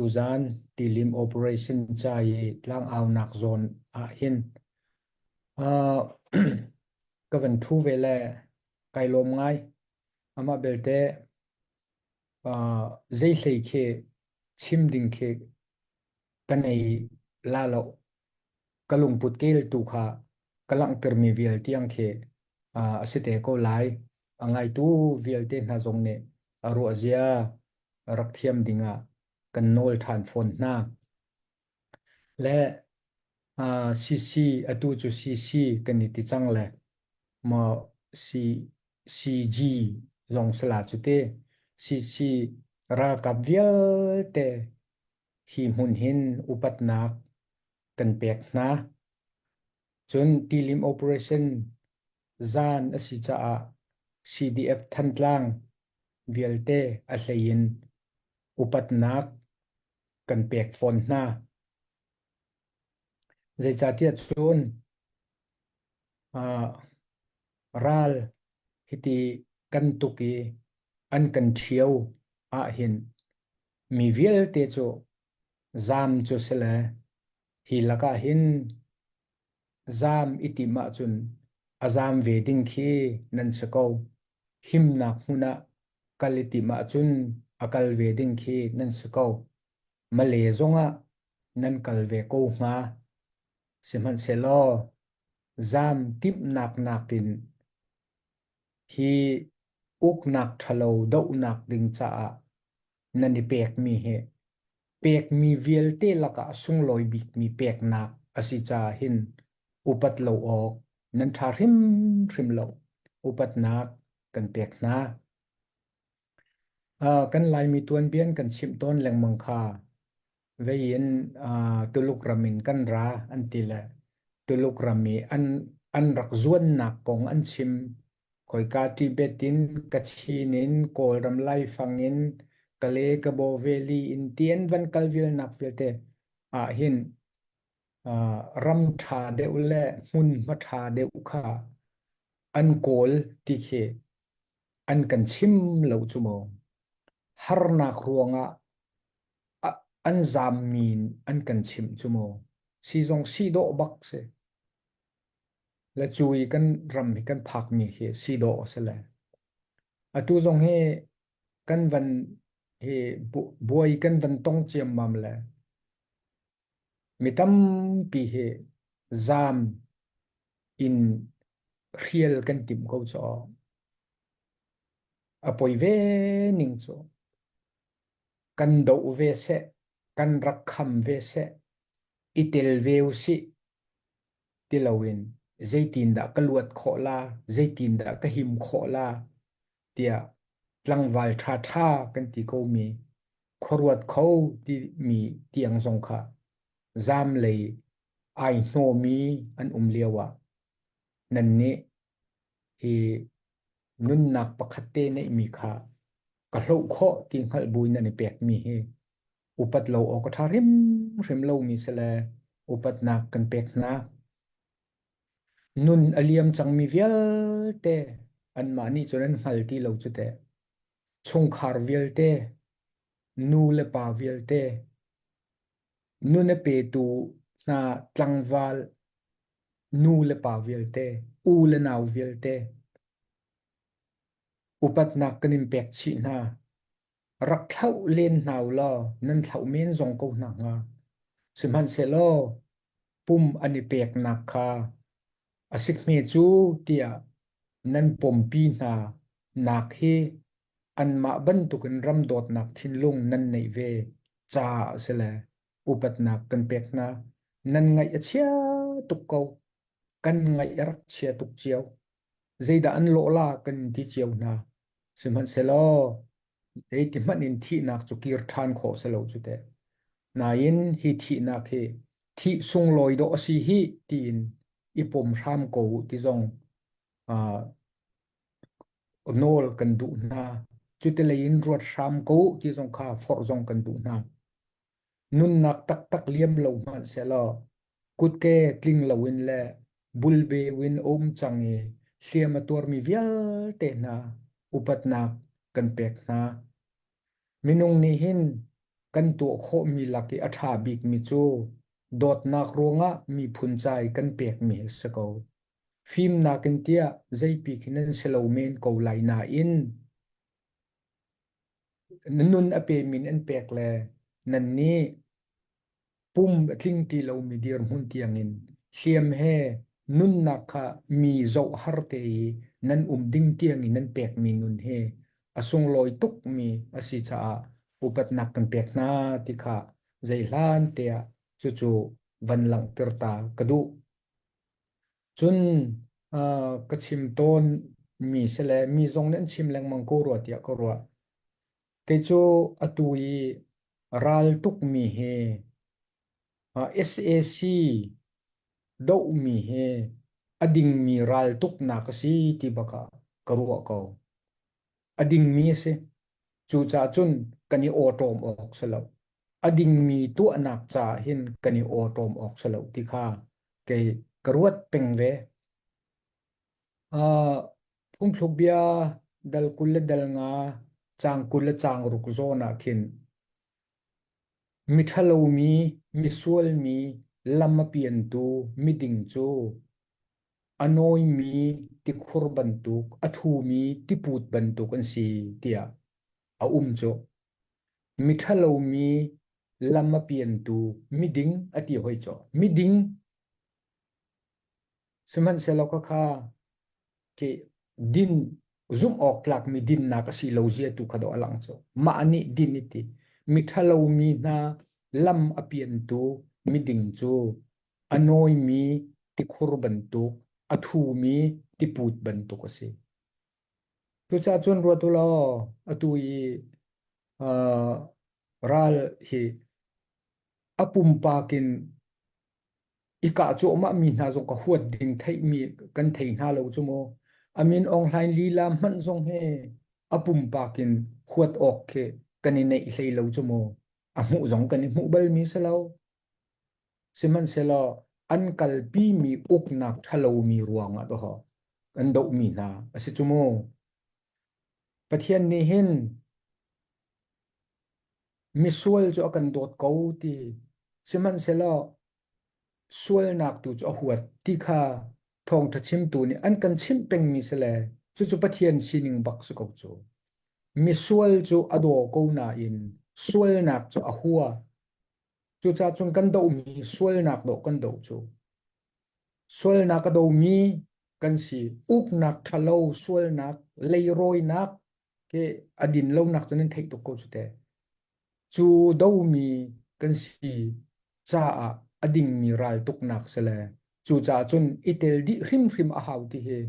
Tuzaan tilim operation ca i tlangaunak zawn ahhin ka van ṭhu ve le kai lawm ngai. Amah belte zei hlei khi chim ding khi ka nei la lo. Ka lungput kel tu kha ka langhtermi vial tiang khi a si te ko lai. A ngaitu vialte hna zong nih a ruahzia rak thiam dingah kan nawl ṭhan fawn hna. Le CC atu cu CC kan i ti cang le maw C CG zong sala cu te CC ralkap vialte hi hmun hin upatnak kan pek hna. Cun tilim operation zan a si caah CDF Thantlang vialte a hlei in upatnak kan pek fawn hna. Zeicahtiah cun ral hiti kan tuk i an kan ṭhio ahhin mi vialte cu zaam cu si le hi lakah hin zaam i timh ahcun a zaam ve ding khi nan si ko. Himnak hmun ah kal i timh ahcun a kal ve ding khi nan si ko. Male zongah nan kal ve ko hnga. Sihmanhsehlaw zaam timhnak nakin hi uknak ṭhalo dohnak ding caah nan i pekmi hi pekmi vialte lakah a sunglawi bikmi peknak a si caah hin upat lo awk nan ṭha hrimhrim lo. Upatnak kan pek hna. Kan Laimi tuanbia an kan chimh tawn lengmang kha vei in Tuluk ram in kan ra an ti le Tuluk ram i an rak zuannak kong an chim. Khoika Tibet in, Kachin in, Kawlram laifang in, Kale Kabaw Valley in ti an van kal vialnak vialte ahhin ram ṭha deuh le hmunhma ṭha deuh kha an kawl ti khi an kan chim lo cu mu. Harnak ruangah an zaammi in an kan chimh cu mu. Si zong si dawh bak si. Le cu i kan ram hi kan phakmi hi si dawh a si le. Atu zong hi kan van hi buai kan van tong ciammam le mi tampi hi zaam in hrial kan timh ko cu. A poi ve ning cu. Kan doh ve seh, kan rak kham ve seh, i tel ve usih ti loin zeitindah ka luat khawh la, zeitindah ka him khawh la tiah tlangval ṭhaṭha kan ti komi khuaruat kho timi tiang zong kha zaam lei ai hnawmi an um lio ah nannih hi nunnak pakhat te neihmi kha ka hloh khawh ti hngalh buin nan i pekmi hi upat lo awk a ṭha hrimhrim lomi si le upatnak kan pek hna. Nun a liam cangmi vialte anmah nih cun an hngal ti lo cu teh. Chungkhar vialte, nu le pa vialte, nun a petu hna tlangval nu le pa vialte, u le nau vialte, upatnak kan in pek chih hna. Rak thlauh len hna u law nan thlauh men zong ko hna hnga. Sihmanhsehlaw pum an i peknak kha a si hme cu tiah nan pompi hna nak hi anmah bantukin ram dawtnak thinlung nan neih ve caah a si le upatnak kan pek hna. Nan ngaih a chia tuk ko. Kan ngaih a rak chia tuk cio. Zeidah an lawh la kan ti cio hna. Sihmanhsehlaw zeiti hmanh in thihnak cu kir ṭhan khawh si lo cu teh. Nain hi thihnak hi thih sunglawi dawh a si hih tiin i pom hram ko u ti zong nawl kan duh hna. Cutilei in ruat hram ko u ti zong kha forh zong kan duh hna. Nunnak taktak liam lo hmanhsehlaw kutke tling loin le bulbeu in a um cang i hliam a tuarmi vialte hna upatnak kan pek hna. Minung nih hin. Kan tuah khawhmi lak i a ṭha bikmi cu dawtnak ruangah miphun ca i kan pekmi hi a si ko. Fimnak in tiah zeipi khi nan si lo men ko lai nain na nun a pemi in an pek le nannih pum a tling ti lomi dirhmun tiangin hliam he nunnak kha mi zoh har te i nan um ding tiangin nan pekmi nun hi a sunglawi tukmi a si caah upatnak kan pek hna ti kha zeihlan tiah cucu van langhter ta ka duh. Cun uh, ka chim tawn mi si le mi zong nih an chim lengmang ko rua tiah ka ruah. Kei cu atu i ral tukmi hi sac dohmi hi a dingmi ral tuknak a si ti bak ah ka ruah ko. A dingmi a si. Cucaah cun kan i awṭawm awk si lo. A dingmi tuahnak caah hin kan i awṭawm awk si lo ti kha kei ka ruat peng ve. Uh, Phungthluk bia dal 20 le dal nga caang 20 le caang ruk zawn ah khin miṭhalomi, misualmi, lam a piantu miding cu a nawimi tikhur bantuk, a thumi tiput bantuk an si tiah a um cu. Miṭhalomi, lam a piantu miding a ti hoi cu. Miding Sihmanhsehlaw khakha khi din zumh awk tlakmi dinnak a si lo zia tu kha dawh a lang cu. Mah nih din i ti. Miṭhalo mi hna lam a piantu miding cu a nawimi tikhur bantuk, a thumi tiput bantuk a si. Cucaah cun ruat u law atu i uh, ral hi a pumpak in I kah cuahmah mi hna zong ka huat ding theihmi kan thei hna lo cu mu. A Min Aung Hlaing lila hmanh zong hi a pumpak in huat awk khi kan i neih hlei lo cu mu. A hmuh zong kan i hmuh balmi si lo. Sihmanhsehlaw an kalpimi uknak ṭhalomi ruangah dawh kan dohmi hna a si cu mu. Pathian nih hin misual cu a kan dawt ko ti sihmanhsehlaw sualnak tu cu a huat ti kha thawngṭha chimtu nih an kan chimh pengmi si le cucu Pathian sining bak si ko cu. Misual cu a daw ko nain sualnak cu a hua. Cucaah cun kan dohmi sualnak dawh kan doh cu. Sualnak a domi kan si. Uknak ṭhalo sualnak, leirawinak ke a din lonak cu nan theih tuk ko cu te. Cu domi kan si caah a dingmi raltuknak si le cucaah cun i tel dih hrimhrim a hau ti hi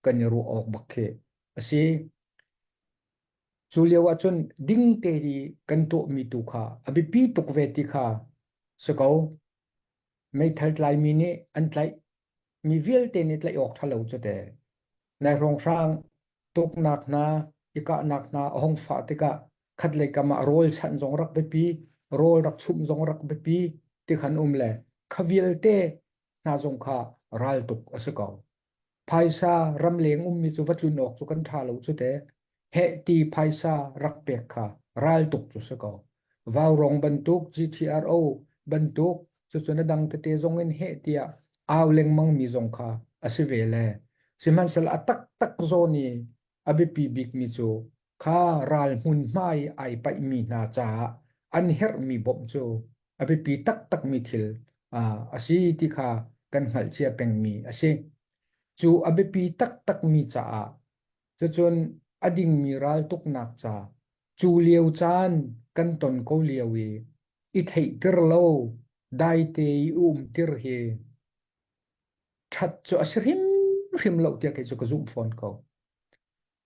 kan i ruah awk bak khi a si. Cu lio ah cun ding te i kan tuahmi tu kha a biapi tuk ve ti kha si ko. Meithal tlaimi nih an tlaih mi vialte nih tlaih awk ṭha lo cu te. Nai hrawnghrang tuknak hna, i kahnak hna a hung fah tikah khatlei kam ah rawl chanh zong rak biapi, rawl rak chumh zong rak biapi ti khan um le kha vialte hna zong kha raltuk a si ko. Phaisa ramleng ummi cu va tlun awk cu kan ṭha lo cu te. Heh ti phaisa rak pek kha raltuk cu si ko. Vaurawng bantuk, GTRO bantuk, cucun a dang tete zong in heh tiah au lengmang mi zong kha a si ve le. Sihmanhsehlaw a taktak zawn i a biapi bikmi cu kha ral hmunhma i ai paihmi hna caah an herhmi bawmh cu a biapi taktakmi thil a si ti kha kan hngalh cia pengmi a si. Cu a biapi taktakmi caah cucun a dingmi raltuknak ca cu lio caan kan ton ko lio i i theihter lo daite i umtir hi ṭhat cu a si hrimhrim lo tiah kei cu ka zumh fawn ko.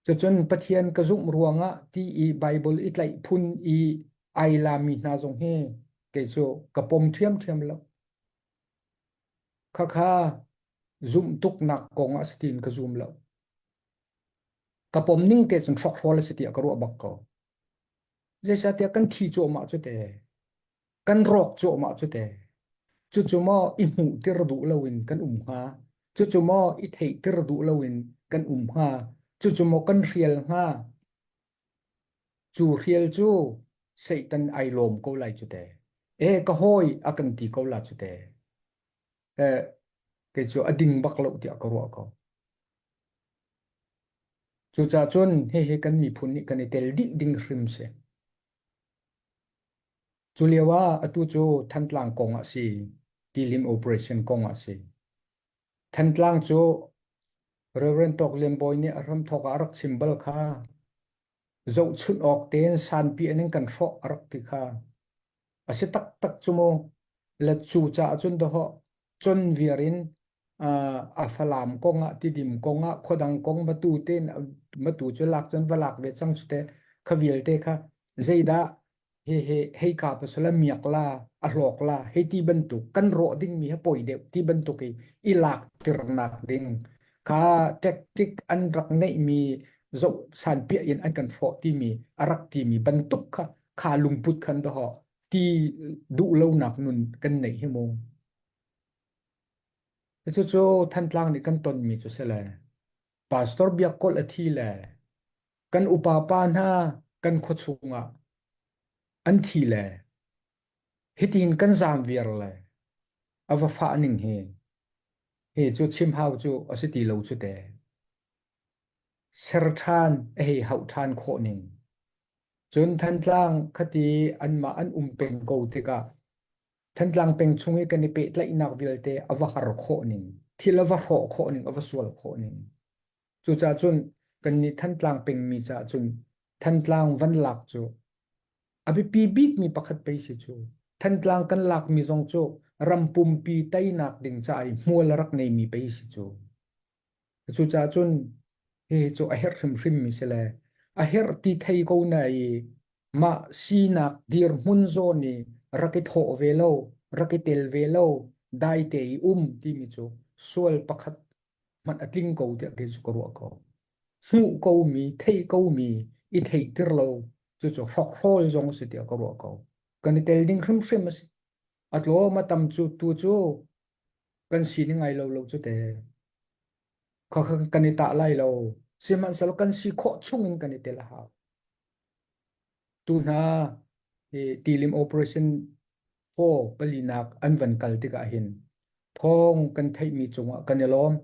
Cucun Pathian ka zumh ruangah ti i Baibal i tlaih phun i ai lami hna zong hi kei cu ka pom ṭhiamṭhiam lo. Khakha zumh tuknak kong ah si tiin ka zum lo. Ka pom ning te cun hrokhrawl a si tiah ka ruah bak ko. Zeicahtiah kan thi cuahmah cu te. Kan rawk cuahmah cu te. Cucu maw i hmuhtir duh loin kan um hnga? Cucu maw i theihtir duh loin kan um hnga? Cucu maw kan hrial hnga? Cu hrial cu. Satan ai lawm ko lai cu te. E ka hawi a kan ti ko la cu te. Eh kei cu a ding bak lo tiah ka ruah ko. Cucaah cun hihi kan miphun nih kan i tel dih ding hrim si. Cu lio ah atu cu Thantlang kong ah si, Tilim operation kong ah si. Thantlang cu Reverend Tawk Lian Bawi nih a hramthawk ah a rak chim bal kha. Zohchunh awk tein sanpi an in kan hrawh a rak ti kha. A si taktak cu mu. Le cu caah cun dawhawh con viar in a Falam kong ah Tidim kong ah khuadang kong matu tein matu cu lak cun va lak ve cang cu teh kha vialte kha zeidah he he hei ka pasal miak la a hlawk la hei ti bantuk kan rawh ding mi ha poi deuh ti bantuk i i lak tirnak ding kha tactic an rak neih mi zoh san piah in an kan hrawh ti mi a rak ti mi bantuk kha kha lungput khan do ti duh lonak nun kan neih hi mu. Cucu Thantlang nih kan tonmi cu si le Pastor Biak Kawlh a thi le kan upa pa hna kan khua chungah an thi le hitin kan zaam viar le a va fah ning hi hi cu chim hau cu a si ti lo cu te. Ser ṭhan a hei hauh ṭhan khawh ning. Cun Thantlang khati anmah an um peng ko tikah Thantlang peng chung i kan i pehtlaihnak vialte a va har khawh ning, thil a va hrawh khawh ning, a va sual khawh ning. Cucaah cun kannih Thantlang pengmi caah cun Thantlang van lak cu a biapi bikmi pakhat pei si cu. Thantlang kan lakmi zong cu ram pumpi teinak ding caah i hmual a rak neimi pei si cu. Cucaah cun hihi cu a herh hrimhrimmi si le a herh ti thei ko na i mah sinak dirhmun zawn i rak i thawh ve lo, rak i tel ve lo, daite i um timi cu sual pakhat hmanh a tling ko tiah kei cu ka ruah ko. Hmuh komi, theih komi, i theihtir lo, cucu hrokhrawl zong a si tiah ka ruah ko. Kan i tel ding hrimhrim a si. A tlawm a tam cu tu cu kan sining ai lo lo cu te. Kha kan i tah lai lo. Sihmanhsehlaw kan si khawh chung in kan i tel a hau. Tu hna hi tilim operation 4 palinak an van kal tikah hin thawng kan theihmi cungah kan i lawm.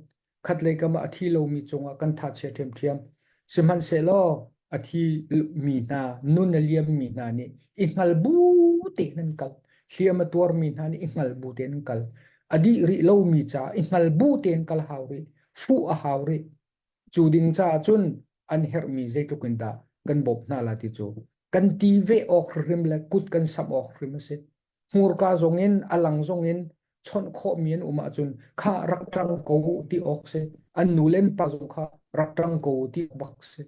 Khatlei kam ah a thi lomi cungah kan thaachia ṭhiamṭhiam. Sihmanhsehlaw a thi mi hna, nun a liammi hna nih i hngal bu tein an kal. Hliam a tuarmi hna nih i hngal bu tein an kal. A dih rih lomi caah i hngal bu tein kal hau rih. Fuh a hau rih. Cu ding caah cun an herhmi zeitluk in dah kan bawmh hna la ti cu kan ti ve awk hrim le kut kan samh awk hrim a si. Hmurka zong in a lang zong in chawnh khawhmi an um ahcun kha rak ṭang ko ti awk si. An nu le an pa zong kha rak ṭang ko ti bak si.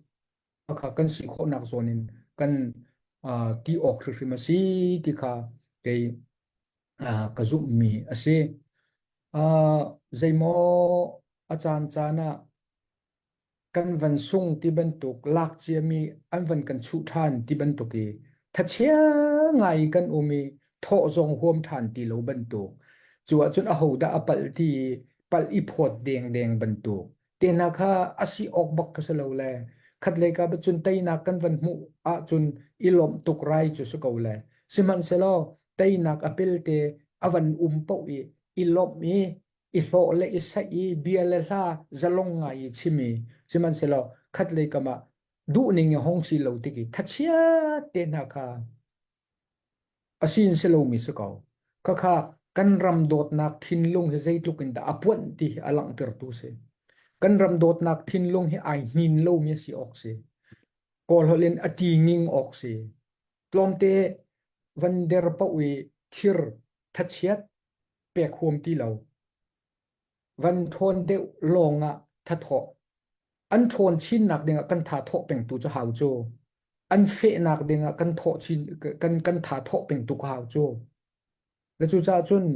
Kha kan si khawhnak zawn in kan uh, ti awk hrimhrim a si ti kha kei uh, ka zumhmi a si. Uh, zeimaw a caan caan ah kan van sung ti bantuk lak ciami an van kan chuh ṭhan ti bantuk i thachia ngai kan um i thawh zong huam ṭhan ti lo bantuk cu ahcun ahodah a palh ti i palh i phawt dengdeng bantuk te hna kha a si awk bak ka si lo le khatlei ka cun teinak kan van hmuh ahcun i lawmh tuk rai cu si ko le sihmanhsehlaw teinak a pelte a van um paoh i i lawmh i i hlawh le i saih i bia le hla zalong ngai i chim i sihmanhsehlaw khatlei kam ah duhning i hong si lo tik i thachiat te hna kha a sin si lomi si ko. Khakha kan ram dawtnak thinlung hi zeitluk in dah a puanh ti hi a langhtertu si. Kan ram dawtnak thinlung hi ai hnin lomi a si awk si. Kawl holh in a ṭinging awk si. Tlawmte van der paoh i thir thachiat pek huam ti lo. Van ṭhawn deuh lawng ah thathawh. An ṭhawn chinnak dingah kan tha thawh pengtu cu hau cu. An fehnak dingah kan thawh chin kan kan tha thawh pengtu ka hau cu. Le cucaah cun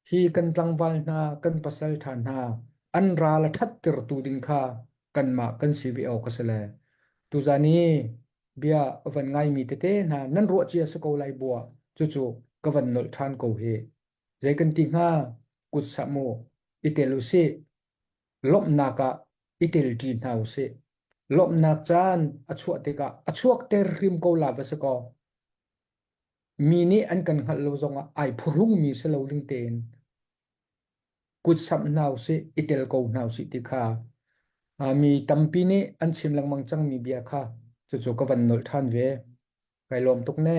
hi kan tlangval hna, kan pasal ṭha hna an ral a ṭhattertu ding kha kanmah kan si ve awk a si le. Tuzan i bia a van ngaimi tete hna nan ruah cia si ko lai bua cucu ka van nolh ṭhan ko hi. Zei kan ti hnga? Kut sah mu, i tel usih. Lawmhnak ah i tel ṭi hna usih. Lawmhnak caan a chuah tikah a chuak ter hrim ko la va si kaw. Mi nih an kan hngalh lo zongah ai phuhrungmi si lo ding tein kut samh hna usih, i tel ko hna usih ti kha mi tampi nih an chim lengmang cangmi bia kha cucu ka van nolh ṭhan ve. Kai lawm tuk ne.